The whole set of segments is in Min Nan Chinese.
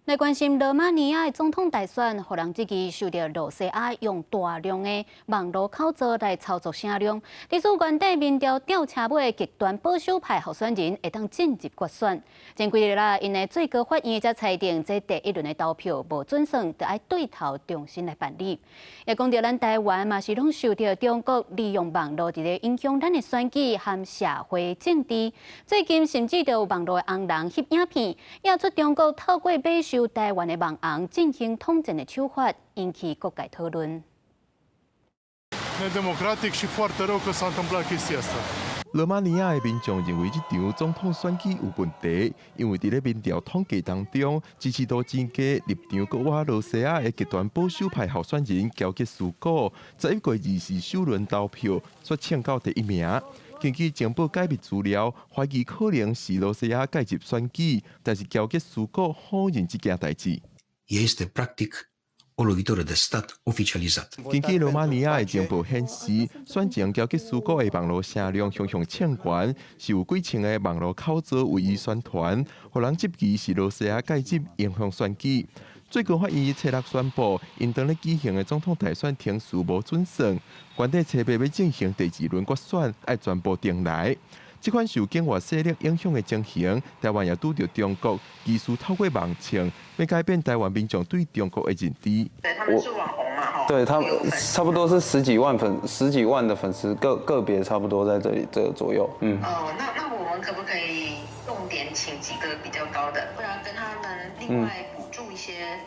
來關心羅馬尼亞的總統大選，予人質疑受著羅西亞用大量的網路口座來操作聲量，致使原底民調吊車尾的極端保守派候選人會當進入決選。前幾日啦，𪜶的最高法院才裁定，這第一輪的投票無準算，著愛對頭重新來辦理。也講著咱台灣嘛是攏受著中國利用網路佇咧影響咱的選舉和社會政治。最近甚至著有網路的紅人翕影片，影出中國透過買收台灣的網紅進行統戰的手法，引起各界討論。 Nedemocratic și foarte rău că s-a întâmplat chestia asta. 羅馬尼亞的民眾認為這場總統選舉有問題，因為佇咧民調統計當中，支持度真低、立場閣倚羅西亞的極端保守派候選人喬吉斯古，11月20日首輪投票煞衝到第一名。根據情報解密資料，懷疑可能是羅西亞介入選舉，但是喬吉斯古否認這件代誌。 Este practic o lovitură de stat oficializată. 根據羅馬尼亞的情報顯示，選前喬吉斯古的網路聲量雄雄衝懸，是有幾千个網路口座為伊宣傳，予人質疑是羅西亞介入影響選舉。最高法院初六宣布，𪜶當咧舉行的總統大選程序無準算，原底初八欲進行第二輪決選，愛全部重來。這款受境外勢力影響的情形，台灣也拄著中國疑似透過網衝，欲改變台灣民眾對中國的認知。對，他們是網紅嘛，哈。對他們差不多是十幾萬粉，十幾萬的粉絲，個個別差不多在這裡這個左右。嗯。哦，那我們可不可以重點請幾個比較高的，不然跟他們另外補助一些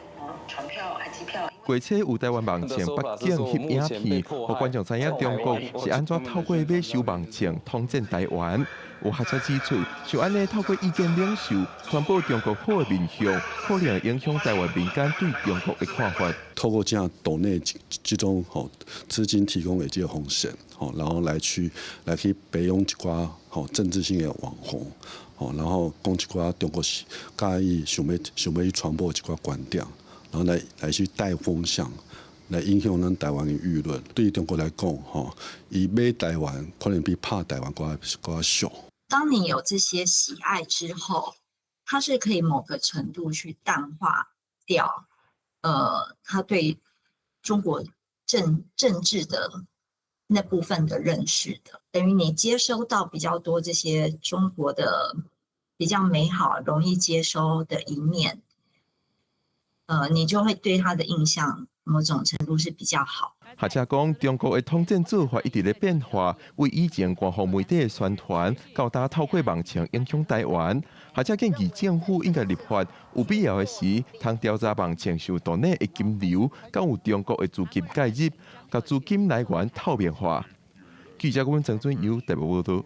船票還機票？過去有台灣網紅北京翕影片，予觀眾知影中國是按怎透過買收網紅統戰台灣。有學者指出，像按呢透過意見領袖傳播中國好的面向，可能影響台灣民間對中國的看法。透過這樣抖內這種吼資金提供的這個風險，吼，然後來去培養一寡吼政治性的網紅，吼，然後講一寡中國是佮意想欲去傳播一寡觀點，然後來去帶風向，來影響咱台灣的輿論。對於中國來講，吼，伊買台灣可能比拍台灣閣較俗。當你有這些喜愛之後，它是可以某個程度去淡化掉，他對中國政治的那部分的認識的，等於你接收到比較多這些中國的比較美好、容易接收的一面，你就會對他的印象某種程度是比較好。學者講，中國的統戰做法一直咧變化，為以前官方媒體的宣傳，到今透過網紅影響台灣。學者建議政府應該立法，有必要的時，通調查網紅受抖內的金流，敢有中國的資金介入，共資金來源透明化。記者阮陳俊友台北報道。